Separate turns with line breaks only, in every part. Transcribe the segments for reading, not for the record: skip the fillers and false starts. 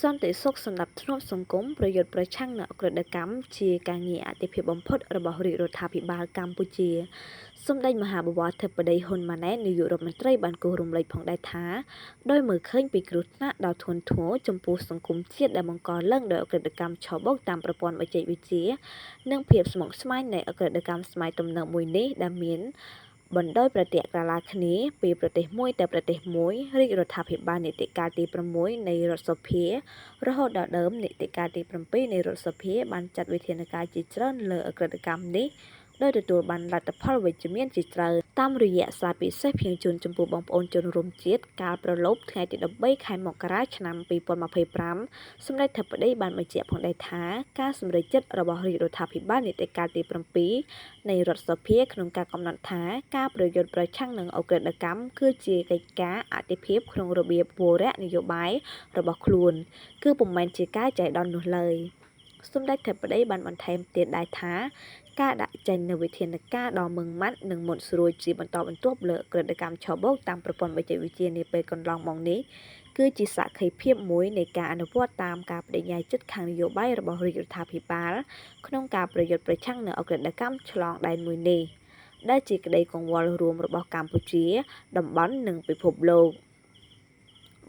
សន្តិសុខសណ្តាប់ធ្នាប់សង្គមប្រយុទ្ធប្រឆាំងនឹងឧក្រិដ្ឋកម្មជាការងារអាទិភាពបំផុតរបស់រាជរដ្ឋាភិបាលកម្ពុជា សម្តេចមហាបវរធិបតី ហ៊ុន ម៉ាណែត នាយករដ្ឋមន្ត្រីបានគូសរំលេចផងដែរថា ដោយមើលឃើញពីគ្រោះថ្នាក់ដ៏ធ្ងន់ធ្ងរចំពោះសង្គមជាតិដែលបង្កឡើងដោយឧក្រិដ្ឋកម្មឆបោកតាមប្រព័ន្ធបច្ចេកវិទ្យា និងភាពស្មុគស្មាញនៃឧក្រិដ្ឋកម្មសម័យទំនើបមួយនេះដែលមានបណ្ដោយប្រទាក់ក្រឡាគ្នាពីប្រទេសមួយទៅប្រទេសមួយ រាជរដ្ឋាភិបាលនីតិកាលទី6នៃរដ្ឋសភា រហូតដល់ដើមនីតិកាលទី7នៃរដ្ឋសភាបានចាត់វិធានការជាច្រើនលើឧក្រិដ្ឋកម្មនេះ ដោយទទួលបានលទ្ធផលវិជ្ជមានជាច្រើន តាមរយៈសារពិសេសផ្ញើជូនចំពោះបងប្អូនជនរួមជាតិកាលប្រលប់ថ្ងៃទី13ខែមករាឆ្នាំ2025សម្ដេចធិបតីបានបញ្ជាក់ផងដែរថាការសម្រេចចិត្តរបស់រាជរដ្ឋាភិបាលនីតិកាលទី7នៃរដ្ឋសភាក្នុងការកំណត់ថាការប្រយុទ្ធប្រឆាំងនឹងឧក្រិដ្ឋកម្មគឺជាកិច្ចការអាទិភាពក្នុងរបៀបវរៈនយោបាយរបស់ខ្លួន គឺពុំមែនជាការចៃដន្យនោះឡើយសម្ដេចធិបតីបានបន្ថែមទៀតដែរថាការដាក់ចេញនូវវិធានការដ៏ម៉ឺងម៉ាត់និងមុតស្រួចជាបន្តបន្ទាប់លើឧក្រិដ្ឋកម្មឆបោកតាមប្រព័ន្ធបច្ចេកវិទ្យានាពេលកន្លងមកនេះគឺជាសក្ខីភាពមួយនៃការអនុវត្តតាមការប្តេជ្ញាចិត្តខាងនយោបាយរបស់រាជរដ្ឋាភិបាលក្នុងការប្រយុទ្ធប្រឆាំងនឹងឧក្រិដ្ឋកម្មឆ្លងដែនមួយនេះដែលជាក្តីកង្វល់រួមរបស់កម្ពុជាតំបន់និងពិភពលោក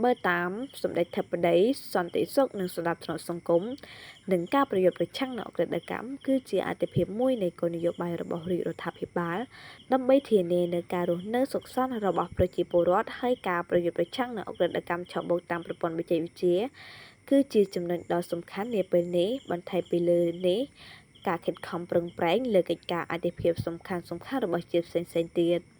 បើតាមសម្ដេចធិបតីសន្តិសុខនិងសណ្ដាប់ធ្នាប់សង្គមនិងការប្រយុទ្ធប្រឆាំងនឹងឧក្រិដ្ឋកម្មគឺជាអាទិភាពមួយនៃគោលនយោបាយរបស់រាជរដ្ឋាភិបាលដើម្បីធានានូវការរស់នៅសុខសាន្តរបស់ប្រជាពលរដ្ឋហើយការប្រយុទ្ធប្រឆាំងនឹងឧក្រិដ្ឋកម្មឆបោកតាមប្រព័ន្ធបច្ចេកវិទ្យាគឺជាចំណុចដ៏សំខាន់នាពេលនេះបន្ថែមពីលើនេះការខិតខំប្រឹងប្រែងលើកិច្ចការអាទិភាពសំខាន់ៗរបស់ជាតិផ្សេងៗទៀត។